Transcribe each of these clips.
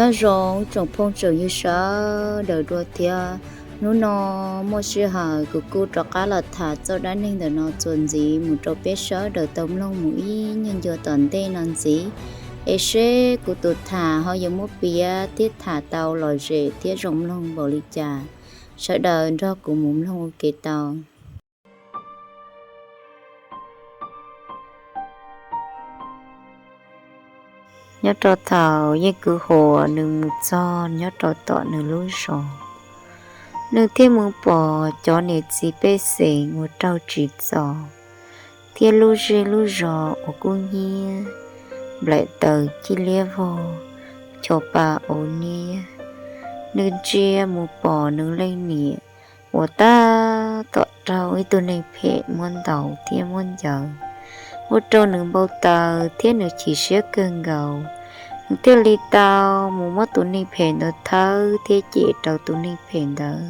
Nyob zoo tsoom phooj tsoom ywg sawv daws dua thiab. Hnub no muaj sij hawm kuv kuj rov qab los tham txoj dab neeg ntawm no txuas ntxiv mus rau peb sawv daws tau mloog mus ib nyuag ncua tom ntej no ntxiv, es seb kuv tus tham ho yuav muab piav thiab tham tau lom zem thiab zoo mloog npaum li cas. Sawv daws nrog kuv mus mloog ua ke tau. Nyob rau thaum Yeej Kwv Huam nws mus txog nyob rau tom nws lub zos, nws thiaj mus pom cov niam txiv pej xeem uas raug tsim txom, thiab lub zej lub zos uas kub hnyiab, nplaim taws cig liab vog, chos pa auv niab. Nws ntsia mus pom nws leej niam uas tab tom raug ib tug neeg phem muab ntaus thiab muab ncaws, ua rau nws npau taws thiab nws chim siab kawg nkaus. Nws thiaj li tau mus muab tus neeg phem ntawd thawb thiab cem rau tus neeg phem ntawd,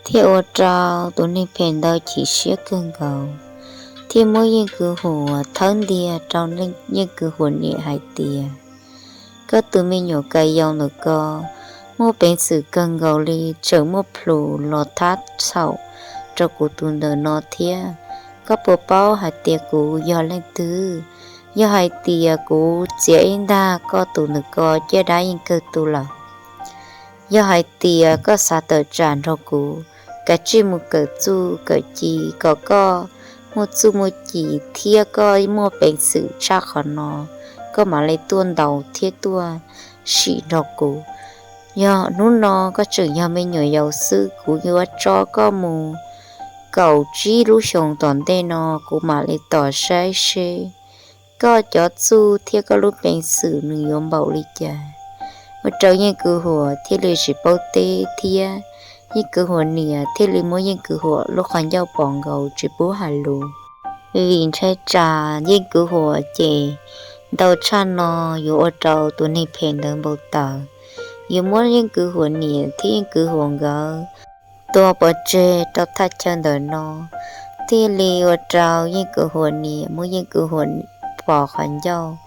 thiaj ua rau tus neeg phem ntawd chim siab kawg nkaus, thiaj muab Yeej Kwv Huam thawb ntiag rau Yeej Kwv Huam niam hais tias, koj tus me nyuam ka yau ntawm ko muaj peev xwm kawg nkaus li, tseem muaj plhus los thab txhaum rau kuv tus ntawm no thiab. Koj puas paub hais tias kuv yog leej twg? Yog hais tias kuv txiav ib ntag koj tus ntawm ko caj dab yeej kawg tu lawm. Yog hais tias koj xav tawm tsam nrog kuv, kav tsij mus kawm txuj kawm ci kom koj muaj txuj muaj ci thiab koj muaj peev xwm tshaj qhov no, koj mam li tuaj ntaus thiab tuaj sim nrog kuv. Yog hnub no koj tseem yog me nyuam yaus xwb, kuv yuav tso koj mus kaum tsib lub xyoos tom ntej no, kuv mam li tos saib seb koj cov txuj thiab koj lub peev xwm nws yuav npaum li cas. Ua rau Yeej Kwv Huam thiaj li tsis paub teb thiab Yeej Kwv Huam niam thiaj li muab Yeej Kwv Huam lub qhov ncauj pov nkaus tsis pub hais lus. Vim ntshai tsam Yeej Kwv Huam ces ntau tshaj no yuav ua rau tus neeg phem ntawd npau taws, yuav muab Yeej Kwv Huam niam thiab Yeej Kwv Huam nkawd tua pov tseg rau thaj chaw ntawm no, thiaj li ua rau Yeej Kwv Huam niam muab Yeej Kwv Huam pov qhov ncauj.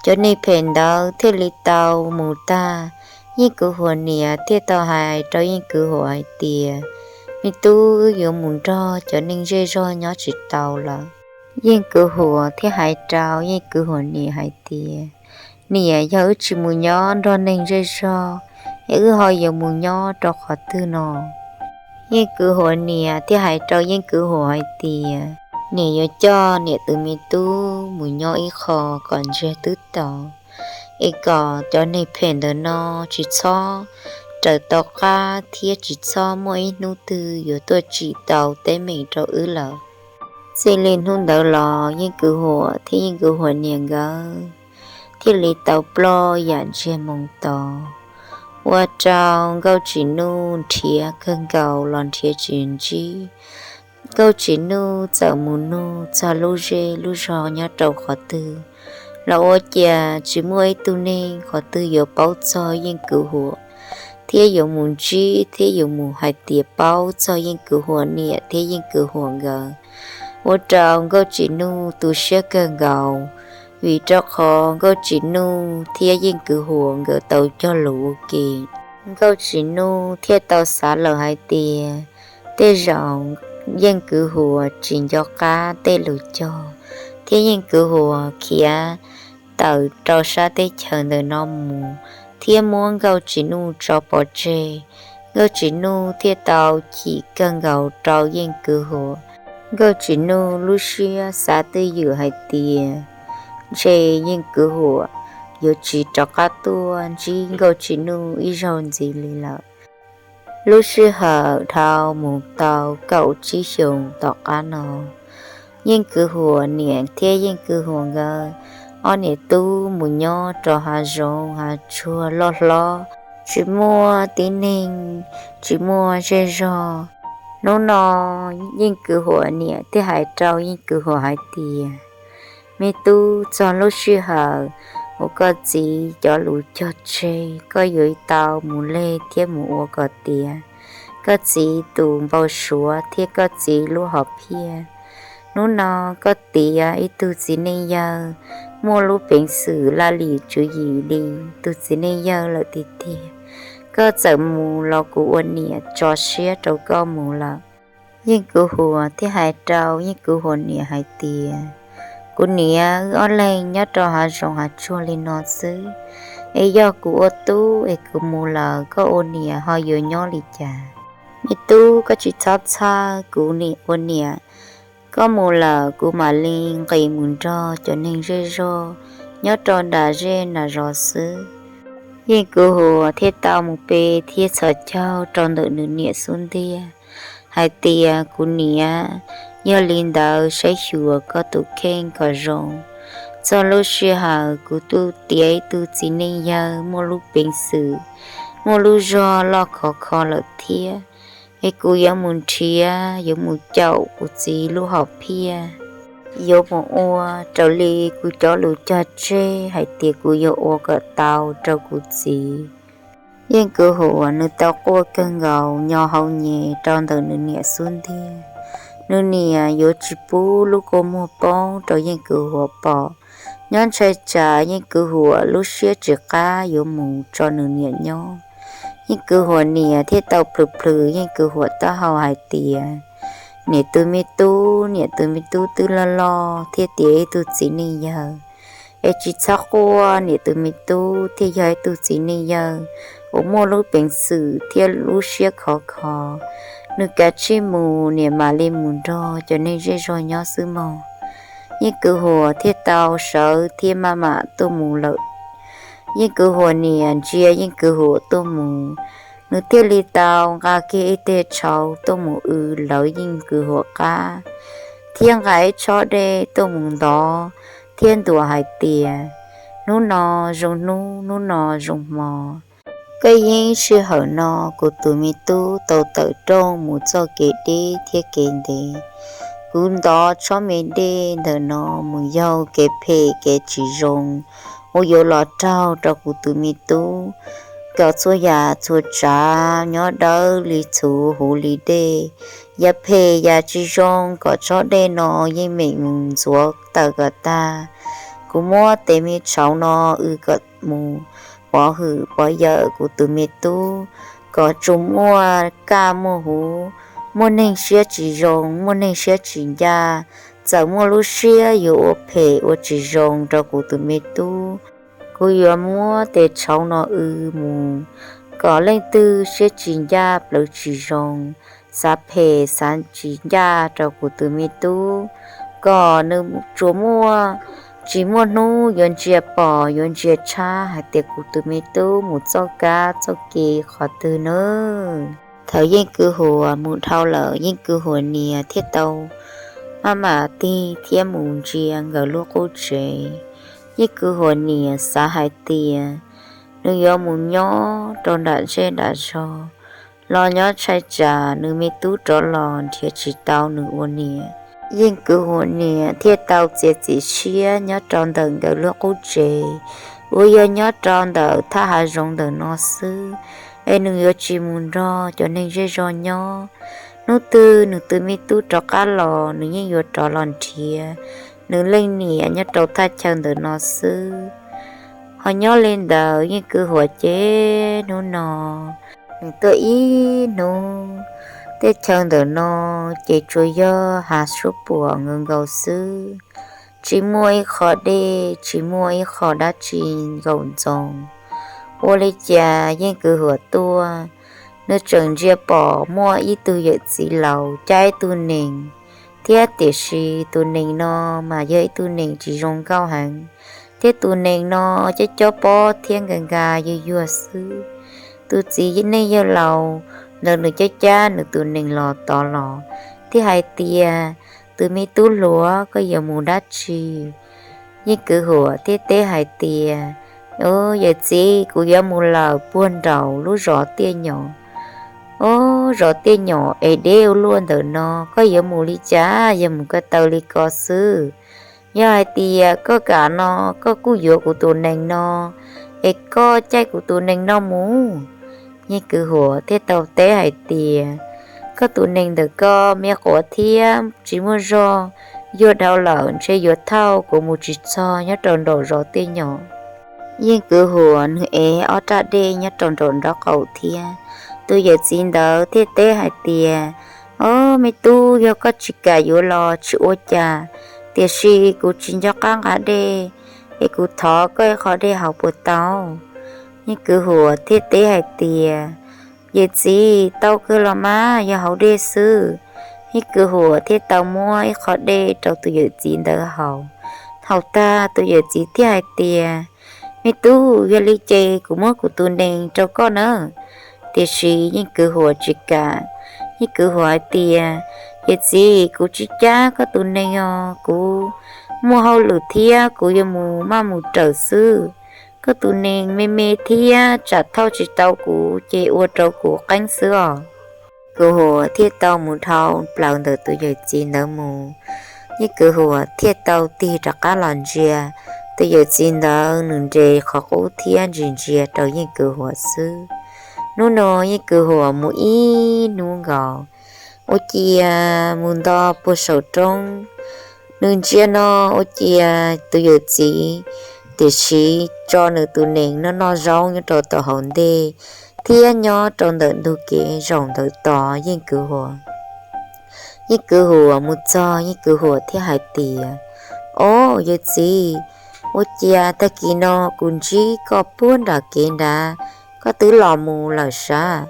Cov neeg phem ntawd thiaj li tau mus tag. Yeej Kwv Huam niam thiaj tau hais rau Yeej Kwv Huam hais tias, me tub, wb yuav mus nrog cov neeg zej zog nyob tsis tau lawm. Yeej Kwv Huam thiaj hais rau Yeej Kwv Huam niam hais tias, niam, yog wb tsis mus nyob nrog neeg zej zog, es wb ho yuav mus nyob rau qhov twg no? Yeej Kwv Huam niam thiaj hais rau Yeej Kwv Huam hais tias, niam yuav coj niam tus me tub mus nyob ib qho kom ntsiag twb to, es kom cov neeg phem ntawm no tsis txhob raws tau qab thiab tsis txhob muaj ib hnub twg yuav tuaj tsim tau teeb meem rau wb lawm. Txij li hnub ntawd los Yeej Kwv Huam thiab Yeej Kwv Huam niam nkawd thiaj li tau ploj yam ntsiag moo to, ua rau Nkauj Tsim Nuj nrhiav kawg nkaus los nrhiav tsis ntsib. Nkauj Tsim Nuj txawm mus nug txog lub zej lub zog nyob rau qhov twg los ua cas tsis muaj ib tug neeg qhov twg yuav paub txog Yeej Kwv Huam, thiab yuav mus ntsib thiab yuav mus hais tias paub txog Yeej Kwv Huam niam thiab Yeej Kwv Huam nkawd. Ua rau Nkauj Tsim Nuj tu siab kawg nkaus, vim rau qhov Nkauj Tsim Nuj thiab Yeej Kwv Huam nkawd tau cog lus ua ke. Nkauj Tsim Nuj thiaj tau xav lawm hais tias, tej zaum Yeej Kwv Huam tsis nco qab tej lus cog, thiab Yeej Kwv Huam khiav tawm rau sab teb chaws ntawm no mus, thiab muab Nkauj Tsim Nuj tso pov tseg. Nkauj Tsim Nuj thiaj tau chim kawg nkaus rau Yeej Kwv Huam. Nkauj Tsim Nuj lub siab xav twj ywm hais tias, ntshe Yeej Kwv Huam yuav tsis rov qab tuaj ntsib Nkauj Tsim Nuj ib zaug ntxiv li lawm. Lub sij hawm dhau mus tau kaum tsib xyoos tom qab no, Yeej Kwv Huam niam thiab Yeej Kwv Huam nkawd ob niam tub mus nyob rau hav zoov hav tsuag loj hlob, tsis muaj tib neeg, tsis muaj zej zog. Hnub no Yeej Kwv Huam niam thiaj hais rau Yeej Kwv Huam hais tias, me tub, txog lub sij hawm uas koj txiv cov lus cog tseg koj yuav tau mus leg thiab mus ua kom tiav koj txiv tus npau suav thiab koj txiv lub hom phiaj. Hnub no koj tiav ib tug txiv neej yawg muaj lub peev xwm laj lim tswv yim li tus txiv neej yawg lawm tiag tiag. Koj txawm mus los kuv ua niam tso siab rau koj mus lawm. Yeej Kwv Huas thiaj hais rau Yeej Kwv Huas niam hais tias, kuv niam, wb ob leeg nyob rau hav zoov hav tsuag li no xwb, es yog kuv ua tub es kuv mus lawm koj ua niam ho yuav nyob li cas? Me tub, koj tsis txhob txhawj, kuv ua niam, koj mus lawm kuv mam li nqis mus nrog cov neeg zej zog nyob rau nram zej nram zos xwb. Yeej Kwv Huas thiaj tau mus pe thiab txhos caug rau ntawm nws niam xub ntiag hais tias, kuv niam, yog li ntawd saib xyuas koj tus kheej kom zoo. Txog lub sij hawm kuv twb tiav ib tug txiv neej yawg muaj lub peev xwm, muaj lub zog loj khov kho lawm thiab, es kuv yuav mus nrhiav, yuav mus caum kuv txiv lub hom phiaj, yuav mus ua raws li kuv cov lus cog tseg hais tias kuv yuav ua kom tau rau kuv txiv. Yeej Kwv Huas nws tau quaj kawg nkaus nyo hau nyem rau ntawm nws niam xub ntiag. Nws niam yuav tsis pub lub kua muag poob rau Yeej Kwv Huas pom. Nyob ntshai tsam Yeej Kwv Huas lub siab tsis qab yuav mus tso nws niam nyob. Yeej Kwv Huas niam thiaj tau plhws plhws Yeej Kwv Huas taub hau hais tias, niam tus me tub, niam tus me tub twb loj loj thiab tiav ib tug txiv neej yawg, es tsis txhob quaj, niam tus me tub thiaj yog ib tug txiv neej yawg uas muaj lub peev xwm thiab lub siab khov kho. Nws kav tsij mus, niam mam li mus nrog cov neeg zej zog nyob xwb mog. Yeej Kwv Huas thiaj tau sawv thiab maj mam tuaj mus lawm. Yeej Kwv Huas niam ntsia Yeej Kwv Huas tuaj mus, nws thiaj li tau nqa kiag ib teg tshauv tuaj mus w lawv Yeej Kwv Huas qab, thiab nqa ib tshob dej tuaj mus ntov thiab ntuas hais tias, hnub no zoo hnub, hnub no zoo hmo. Koj yeej sij hawm no kuv tus me tub tau tawm rooj mus txoj kev deb thiab kev ntev. Kuv ntov tshob me dej ntawm no mus yaug kev phem kev tsis zoo uas yuav los raug rau kuv tus me tub, kom txhua yam txhua tsav nyob dawb li txhuv huv li dej. Yam phem yam tsis zoo kom tshob dej no yeej meem mus ntxuav tawm kom tag. Kuv muab tes me tshauv no w kom mus pov hwm pov yawm kuv tus me tub, kom tsuas muaj kaj muaj huv, muaj neeg siab tsis zoo, muaj neeg siab tsis ncaj, txawm muaj lub siab yuav ua phem ua tsis zoo rau kuv tus me tub. Kuv yuav muab tes tshauv no w mus, kom leej twg siab tsis ncaj plawv tsis zoo, xav phem xav tsis ncaj rau kuv tus me tub, kom nws tsuas muaj, tsis muaj hnub yuav ntsia pom yuav ntsia tshab hais tias kuv tus me tub mus txoj kab txoj ke qhov twg nawb. Thaum Yeej Kwv Huas mus dhau lawm, Yeej Kwv Huas niam thiaj tau maj mam tig thiab mus ntsia nkawd lub qub tsev. Yeej Kwv Huas niam xav hais tias nws yuav mus nyob rau nram zej nram zog, los nyob ntshai tsam nws me tub rov los nrhiav tsis tau nws ua niam. Yeej Kwv Huas niam thiaj tau txiav txim siab nyob rau ntawm nkawd lub qub tsev uas yog nyob rau ntawm thaj hav zoov ntawm no xwb, es nws yuav tsis mus nrog cov neeg zej zog nyob. Hnub twg nws tus me tub rov qab los nws yeej yuav rov los nrhiav nws leej niam nyob rau thaj chaw ntawm no xwb. Ho nyob li ntawd Yeej Kwv Huas ces hnub no nws tuaj ib hnub, tej chaw ntawm no ces tsuas yog hav suab puam nkaus nkaus xwb, tsis muaj ib qho dej, tsis muaj ib qho dab tsi nkaum ntxoov. Ua li cas Yeej Kwv Huas tuaj, nws tseem ntsia pom muaj ib tug yawm txiv laus cab ib tug nees, thiab tiam sis tus nees no mas yog ib tug nees tsis zoo nkauj heev, thiab tus nees no cob cob pob thiab nkas nkas yuag yuag xwb. Tus txiv neej yawg laus ntawd nws cab cab nws tus nees los tod los thiaj hais tias, tus me tub hluas, koj yuav mus dab tsi? Yeej Kwv Huas thiaj teb hais tias, yawm txiv, kuv yuav mus lawm puag nraum lub zos Tiaj Nyom. Ob, zos Tiaj Nyom es deb ua luaj ntawm no, koj yuav mus li cas? Yog mus ko taw li ko xwb. Yog hais tias koj kam no, koj kuj yuav kuv tus nees no, es koj caij kuv tus nees no mus. Yeej Kwv Huas thiaj tau teb hais tias, koj tus nees ntawm ko me quav thiab tsis muaj zog, yuag dhau lawm, ntshe yuav thauj kuv mus tsis txog nyob rau nraum zos tej nyom. Yeej Kwv Huam nws ev ob raj dej nyob rau nraum nraub qaum thiab. Tus yawm txiv ntawd thiaj teb hais tias, Ob, me tub, yog koj tsis kam yuav los tsis ua cas, tiam sis kuv tsis nco qab nqa dej, es kuv thov koj ib qho dej haus puas tau? Yeej Kwv Huam thiaj teb hais tias, Yawm txiv, tau kawg los mas, yog haus dej xwb. Yeej Kwv Huam thiaj tau muab ib qho dej rau tus yawm txiv ntawd haus. Haus tag, tus yawm txiv thiaj hais tias, Me tub, yog li ces kuv muab kuv tus nees rau koj nawb. Tiam sis Yeej Kwv Huam tsis kam. Yeej Kwv Huam hais tias, Yawm txiv, kuv tsis cab koj tus nees os, kuv muaj hauj lwm thiab kuv yuav mus maj mus rawm xwb. Koj tus nees me me thiab tsam thauj tsis tau kuv ces ua rau kuv qeeb xwb os. Kwv Huam thiaj tau mus dhau plaws ntawm tus yawm txiv ntawd mus. Yeej Kwv Huam thiaj tau tig rov qab los ntsia. Tus yawm txiv ntawd nws nres qhov qub thiab ntsia ntsia rau Yeej Kwv Huam xwb. Hnub no Yeej Kwv Huam mus ib hnub nkaus, ua ciav mus nto puag saum roob. Nws ntsia no ua ciav tus yawm txiv tiam sis tso nws tus nees noj noj zaub nyob rau tom hauv ntej thiab nyob rau ntawm ntug kev zaum ntawm tod Yeej Kwv Huam. Yeej Kwv Huam mus txog, Yeej Kwv Huam thiaj hais tias, Ob, yawm txiv, ua ciav tag kis no kuv ntsib koj puag nram kev nrad, koj twb los mus lawm sav?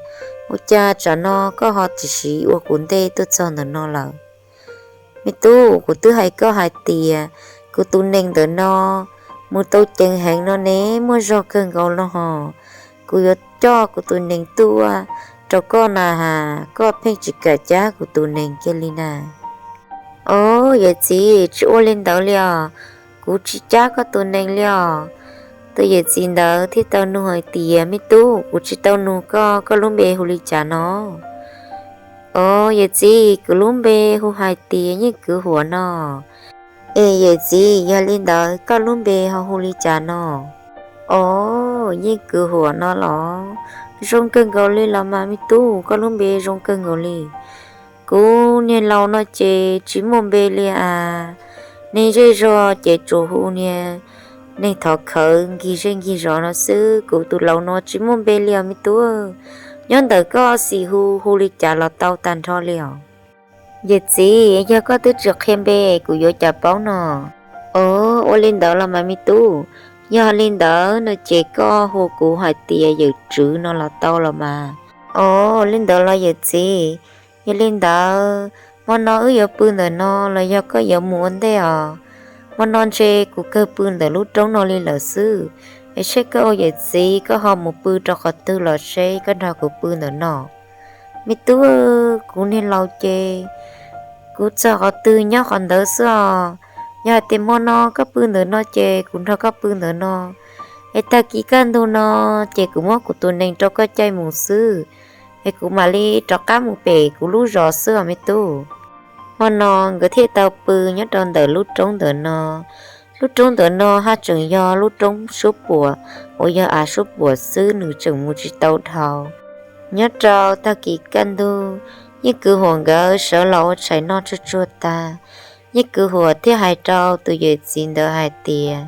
Ua cas tsam no koj ho tib si ua kuv ntej tuaj txog ntawm no lawm? Me tub, kuv twb hais koj hais tias kuv tus nees ntawm no mus tau ceev heev no ne, muaj zog kawg nkaus los hos. Kuv yuav coj kuv tus nees tuaj rau koj na has, koj pheej tsis kam cab kuv tus nees kiag li na. Ob, yawm txiv, tsis ua li ntawd li os, kuv tsis cab koj tus nees li os. Tus yawm txiv ntawd thiaj tau nug hais tias, Me tub, kuv tsis tau nug koj, koj lub npe hu li cas no? Ob, yawm txiv, kuv lub npe hu hais tias Yeej Kwv Huam no. Es yawm txiv, yog li ntawd koj lub npe ho hu li cas no? Ob, Yeej Kwv Huam no los? Zoo kawg nkaus li los mas me tub, koj lub npe zoo kawg nkaus li. Kuv niag laus no ces tsis muaj npe li as. Neeg zej zog ces tsuas hu niag neeg thov khawv nkig zej nkig zos no xwb, kuv tus laus no tsis muaj npe li os me tub. Nyob ntawm koj xim hu hu li cas los tau tag nrho li os. Yawm txiv, yog koj twb tsis qhia npe kuv yuav cas paub no? Ob, ua li ntawd los mas me tub, yog li ntawd no ces koj hu kuv hais tias yawm tswv no los tau los mas. Ob, li ntawd los yawm txiv, yog li ntawd hmo no wb yuav pw ntawm no los yog koj yuav mus ua ntej os? Hmo no ntshe kuv kawg pw ntawm lub roob no li lawm xwb, es seb koj ua yawm txiv koj ho mus pw rau qhov twg los seb koj nrog kuv pw ntawm no. Me tub, kuv niag laus ces kuv txog qhov twg nyob qhov ntawd xwb os. Yog hais tias hmo no koj pw ntawm no ces kuv nrog koj pw ntawm no, es tag kis kaj ntug no ces kuv muab kuv tus nees rau koj caij mus xwb, es kuv mam li rov qab mus pem kuv lub zos xwb os me tub. Hmo no nkawd thiaj tau pw nyob rau ntawm lub roob ntawm no. Lub roob ntawm no haj tseem yog lub roob suab puam uas yog av suab puam xwb, nws tseem mus tsis tau dhau. Nyob rau tag kis kaj ntug, Yeej Kwv Huam nkawd sawv los ua tshais noj tsuag tsuag tag, Yeej Kwv Huam thiaj hais rau tus yawm txiv ntawd hais tias,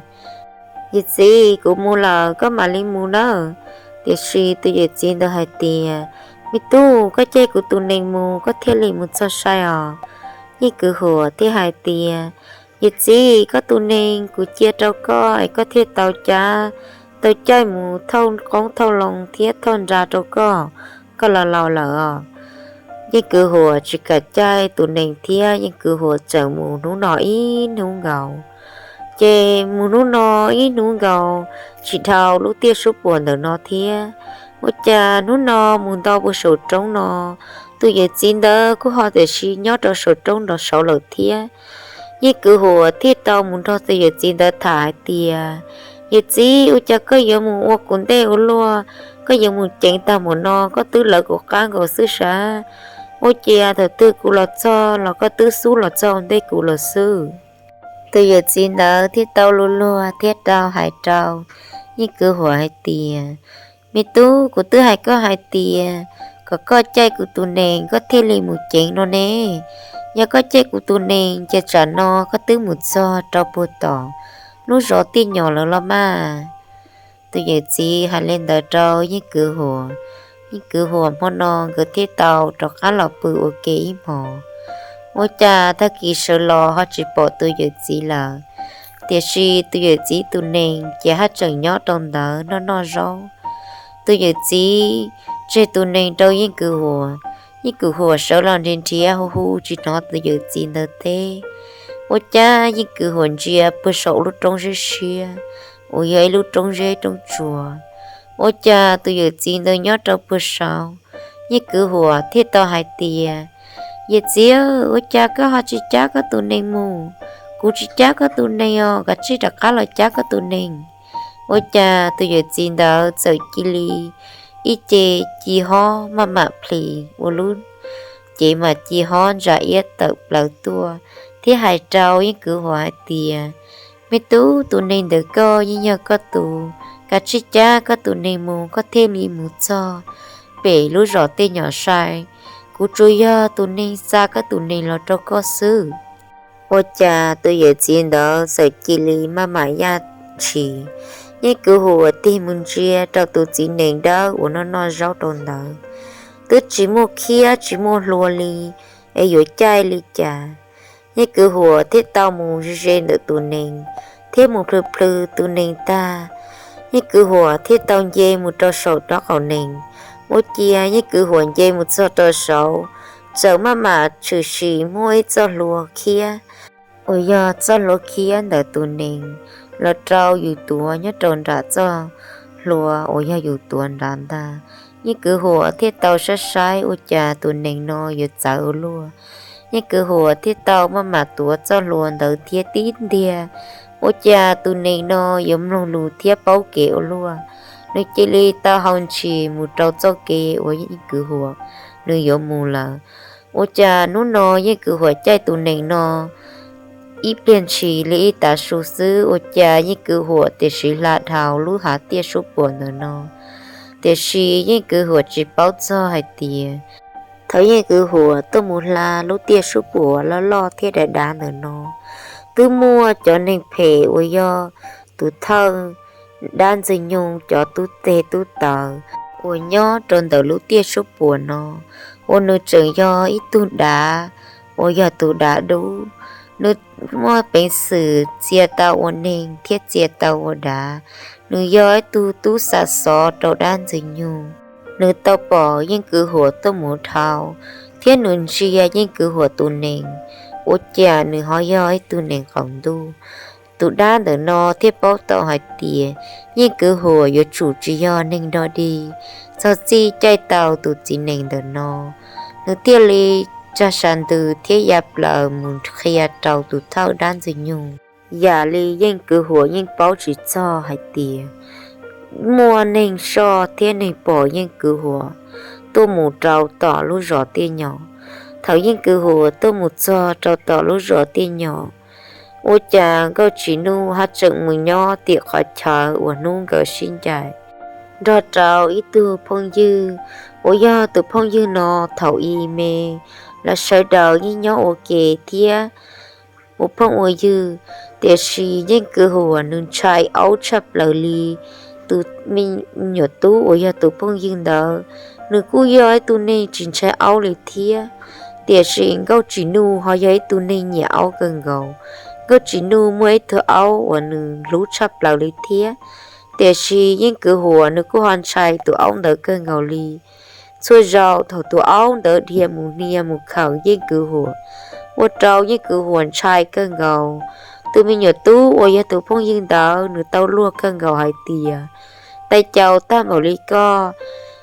Yawm txiv, kuv mus lawm, koj mam li mus nawb. Tiam sis tus yawm txiv ntawd hais tias, Me tub, koj caij kuv tus nees mus koj thiaj li mus txog sai os. Yeej Kwv Huam thiaj hais tias, Yawm txiv, koj tus nees kuv cia rau koj es koj thiaj tau cav, tau caij mus thauj qoob thauj loo thiab thauj nra rau koj, koj los laus lawm os. Yeej Kwv Huam tsis kam caij tus nees thiab Yeej Kwv Huam txawm mus hnub no ib hnub nkaus. Ces mus hnub no ib hnub nkaus, tsis dhau lub tiaj suab puam ntawm no thiab. Ua cas hnub no mus nto puag saum roob no, tus yawm txiv ntawd kuj ho tiam sis nyob rau saum roob nrov saud lawm thiab. Yeej Kwv Huam thiaj tau mus nrog tus yawm txiv ntawd tham hais tias, Yawm txiv, ua cas koj yuav mus ua kuv ntej ua luaj, koj yuav mus ceev tag mus no, koj twb lawv kuv qab nkaus xwb sav. Ua ciav thaum twg kuv los txog los koj twb xub los txog ua ntej kuv lawm xwb. Tus yawm txiv ntawd thiaj tau luag luag thiab rau hais rau Yeej Kwv Huam hais tias, Me tub, kuv twb hais koj hais tias kom koj caij kuv tus nees koj thiaj li mus ceev no ne. Yog koj caij kuv tus nees ces tsam no koj twb mus txog rau puag tom lub zos Tiaj Nyom lawm los mas. Tus yawm txiv hais li ntawd rau Yeej Kwv Huam. Yeej Kwv Huam hmo no nkawd thiaj tau rov qab los pw ua ke ib hmos. Ua cas tag kis sawv los ho tsis pom tus yawm txiv lawm, tiam sis tus yawm txiv tus nees ces haj tseem nyob rau ntawd noj noj zaub. Tus yawm txiv tseg tus nees rau Yeej Kwv Huam, Yeej Kwv Huam sawv los nrhiav nrhiav hu hu tsis hnov tus yawm txiv ntawd teb. Ua cas Yeej Kwv Huam ntsia puag saum lub roob zeb siab uas yog ib lub roob zeb roob tsuas, ua cas tus yawm txiv ntawd nyob rau puag saud. Yeej Kwv Huam thiaj tau hais tias, Yawm txiv, ua cas koj ho tsis cab koj tus nees mus? Kuv tsis cab koj tus nees os, kav tsij rov qab los cab koj tus nees. Ua cas tus yawm txiv ntawd txawm cia li ib ce ci hob maj mam plhis ua lub cev mas ci hob ntsa iab tawm plaws tuaj thiab hais rau Yeej Kwv Huam hais tias, Me tub, tus nees ntawm koj yeej yog koj tus, kav tsij cab koj tus nees mus koj thiaj li mus txog pem lub zos Tiaj Nyom sai. Kuv tsuas yog tus neeg xa koj tus nees los rau koj xwb. Ua cas tus yawm txiv ntawd txawm cia li maj mam yaj ntshis. Yeej Kwv Huam tig mus ntsia rau tus txiv nees dawb uas noj noj zaub rau ntawd, twb tsis muaj khiab tsis muaj hlua li, es yuav caij li cas. Yeej Kwv Huam thiaj tau mus ze ze ntawm tus nees thiab mus plhws plhws tus nees tag. Yeej Kwv Huam thiaj tau nce mus rau saum rab qaum nees. Ua ciav Yeej Kwv Huam nce mus txog rau saud, txawm maj mam tshwm sim muaj ib txoj hlua khiab uas yog txoj hlua khiab ntawm tus nees los rau yus tuav nyob rau nram txoj hlua uas yog yus tuav nrad ntag. Yeej Kwv Huam thiaj tau saib saib ua cas tus nees no yuav txawv ua luaj. Yeej Kwv Huam thiaj tau maj mam tuav txoj hlua ntawd thiab tib ntiag, ua cas tus nees no yuav mloog lus thiab paub kev ua luaj. Nws cia li tau hau ntshis mus rau txoj kev uas Yeej Kwv Huam nws yuav mus lawm. Ua cas hnub no Yeej Kwv Huam caij tus nees no ib pliag ntshis li ib tav su xwb, ua cas Yeej Kwv Huam tiam sis hla dhau lub hav tiaj suab puam ntawm no. Tiam sis Yeej Kwv Huam tsis paub txog hais tias thaum Yeej Kwv Huam tuaj mus hla lub tiaj suab puam loj loj thiab dav dav ntawm no, twb muaj cov neeg phem uas yog tus thawj dab ntxwg nyoog cov tub teg tub taws uas nyob rau ntawm lub tiaj suab puam no, uas nws tseem yog ib tug dav uas yog tus dav dub. Nws muaj peev xwm txia tau ua neeg thiab txia tau ua dav. Nws yog ib tug tub xa xov rau dab ntxwg nyoog. Nws tau pom Yeej Kwv Huam tuaj mus dhau, thiab nws ntsia Yeej Kwv Huam tus nees, ua cas nws ho yog ib tug nees qaum ntuj. Tus dab ntawm no thiaj paub tau hais tias Yeej Kwv Huam yuav tsum tsis yog neeg dog dig, txog txij caij tau tus txiv nees ntawm no. Nws thiaj li tsa sas ntws thiab ya plaws mus qhia rau tus thawj dab ntxwg nyoog. Yam li Yeej Kwv Huam yeej paub tsis txog hais tias muaj neeg soj thiab neeg pom Yeej Kwv Huam tuaj mus rau tom lub zos Tiaj Nyom. Thaum Yeej Kwv Huam tuaj mus txog rau tom lub zos Tiaj Nyom, ua cas Nkauj Tsim Nuj haj tseem mus nyob tim qhov chaw uas hnub nkawd sib ncaim nrog rau ib tug phooj ywg, uas yog tus phooj ywg no thaum i me, lawv sawv daws yeej nyob ua ke thiab ua phooj ua ywg. Tiam sis Yeej Kwv Huam nws ntshai aub tshaj plaws li. Tus me nyuam tub uas yog tus phooj ywg ntawd, nws kuj yog ib tug neeg tsis ntshai aub li thiab. Tiam sis Nkauj Tsim Nuj ho yog ib tug neeg nyiam aub kawg nkaus. Nkauj Tsim Nuj muaj ib tug aub uas nws hlub tshaj plaws li thiab. Tiam sis Yeej Kwv Huam nws kuj ho ntshai tus aub ntawd kawg nkaus li. Txhua zaus thaum tus aub ntawd dhia mus hnia mus khawm Yeej Kwv Huam, ua rau Yeej Kwv Huam ntshai kawg nkaus. Tus me nyuam tub uas yog tus phooj ywg ntawd nws tau luag kawg nkaus hais tias, Tais caus tag npaum li koj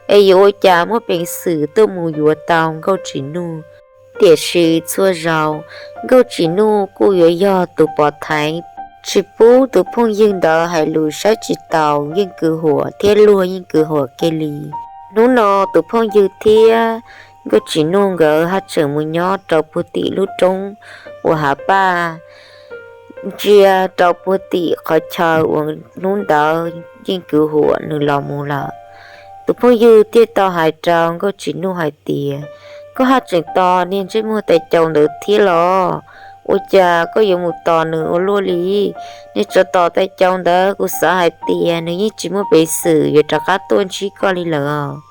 es yuav ua cas muaj peev xwm tuaj mus yuav tau Nkauj Tsim Nuj. Tiam sis txhua zaus Nkauj Tsim Nuj kuj yuav yog tus pov thaiv, tsis pub tus phooj ywg ntawd hais lus saib tsis taus Yeej Kwv Huam thiab luag Yeej Kwv Huam kiag li. Hnub no tus phooj ywg thiab Nkauj Tsim Nuj nkawd haj tseem mus nyob rau puag tim lub roob uas hav paj ntsia rau puag tim qhov chaw uas hnub ntawd Yeej Kwv Huam nws los mus lawm. Tus phooj ywg thiaj tau hais rau Nkauj Tsim Nuj hais tias, Koj haj tseem tos niag ntsej muag tais cau ntawd thiab los? Ua cas koj yuav mus tos nws ua luaj li? Niag tsov tom tais cau ntawd kuv xav hais tias nws yeej tsis muaj peev xwm yuav rov qab tuaj ntsib koj li lawm.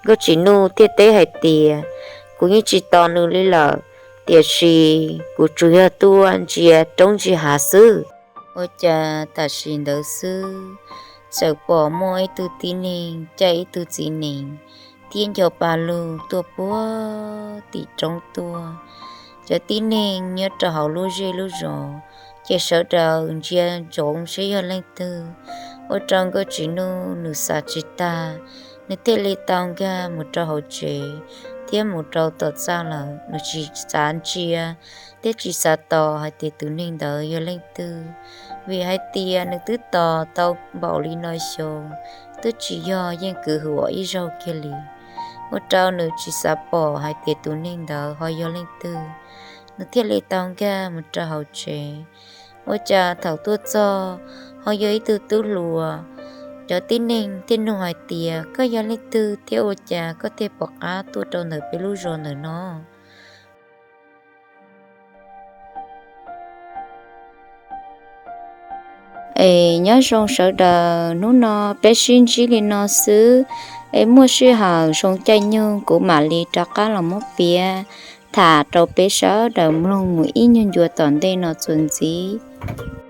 Nkauj Tsim Nuj thiaj teb hais tias, kuv yeej tsis tos nws li lawm, tiam sis kuv tsuas yog tuaj ntsia roob ntsia hav xwb. Ua cas tam sim ntawd xwb, txawm pom muaj ib tug tib neeg caij ib tug txiv nees thiab nco pa lug tuaj puag tim roob tuaj. Cov tib neeg nyob rau hauv lub zej lub zos ces sawv daws ntsia ntsoov seb yog leej twg, ua rau Nkauj Tsim Nuj nws xav tsis tag, nws thiaj li tau nkag mus rau hauv tsev thiab mus rau tom txaj lawm. Nws tsis xav ntsia thiab tsis xav tos hais tias tus neeg ntawd yog leej twg, vim hais tias nws twb tos tau npaum li no xyoo, twb tsis yog yeej kwv huam ib zaug kiag li, ua rau nws tsis xav pom hais tias tus neeg ntawd ho yog leej twg. Nws thiaj li tau nkag mus rau hauv tsev. Ua cas thaum tuaj txog ho yog ib tug tub hluas. Cov tib neeg thiaj nug hais tias, koj yog leej twg thiab ua cas koj thiaj pom qab tuaj rau ntawm peb lub zos ntawm no? Es nyob zoo sawv daws, hnub no peb sib ntsib li no xwb, es muaj sij hawm zoo caij nyoog kuv mam li rov qab los muab piav tham rau peb sawv daws mloog mus ib nyuag ncua tom ntej no txuas ntxiv.